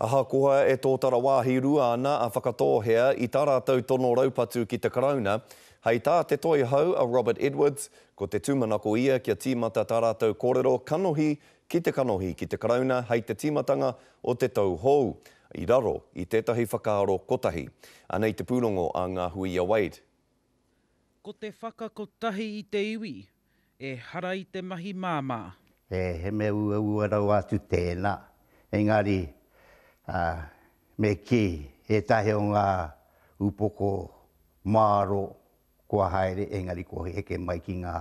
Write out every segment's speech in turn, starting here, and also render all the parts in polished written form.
Ahakoa e tōtara wāhi rua ana a Whakatōhea i tā rātou tono raupatu ki te Karauna, hei tā te Toihau a Robert Edwards, ko te tūmanako ia kia tīmata tā rātou kōrero kanohi ki te kanohi ki te Karauna hei te tīmatanga o te tau hou, i raro i tētahi whakaaro kotahi. Anei te pūrongo a Ngāhuia Wade. Ko te whakakotahi i te iwi, ehara i te mahi māmā. He mea uaua rawa atu tēnā, engari me kī, ētahi o ngā upoko mārō kua haere, engari kua heke mai ki ngā,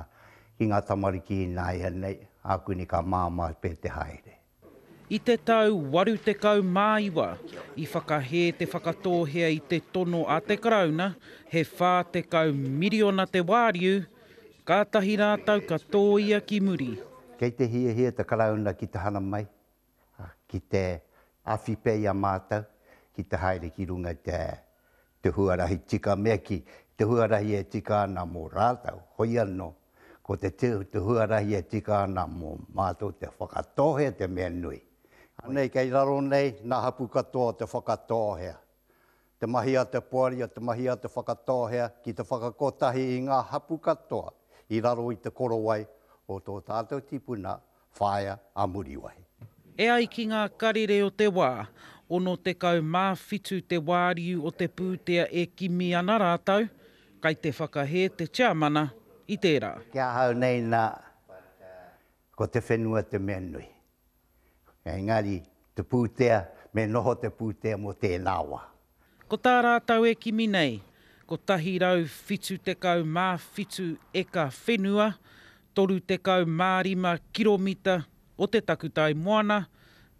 ki ngā tamariki ināianei, ākuni ka māmā pea te haere. I te tau 89, i whakahē Te Whakatōhea i te tono a te Karauna he 40 miriona te wāriu, kātahi rātou ka tōia ki muri. Kei te hiahia te Karauna ki te hana mai, ki te awhi pea i a mātou, ki te haere ki runga i te te huarahi tika me kī, te huarahi e tika ana mō rātou, hoi anō, ko te te huarahi e tika ana mō mātou te Whakatōhea te mea nui. Anei kei raro nei nā hapu katoa o te Whakatōhea. Te mahi a te poari o te mahi a te Whakatōhea ki te whakakotahi i ngā hapu katoa i raro i te korowai o tō tātou tipuna Whaea a Muriwai. E ai ki ngā karere o te wā, 67 te wāriu o te pūtea e kimi ana rātou, kai te whakahē te tiamana i tērā. Ki ahau nei nā, ko te whenua te mea nui. Engari, te pūtea, me noho te pūtea mō tēnā wā. Ko tā rātou e kimi nei, 177 eka whenua, 35 kiromita o te takutai moana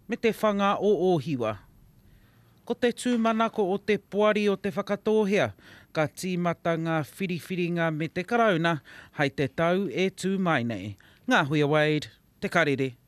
me te whanga o Ōhiwa. Ko te tūmanako o te Poari o Te Whakatōhea, ka tīmata ngā whiriwhiringa me te Karauna hai te tau e tū mai nei. Ngāhuia Wade, Te Karere.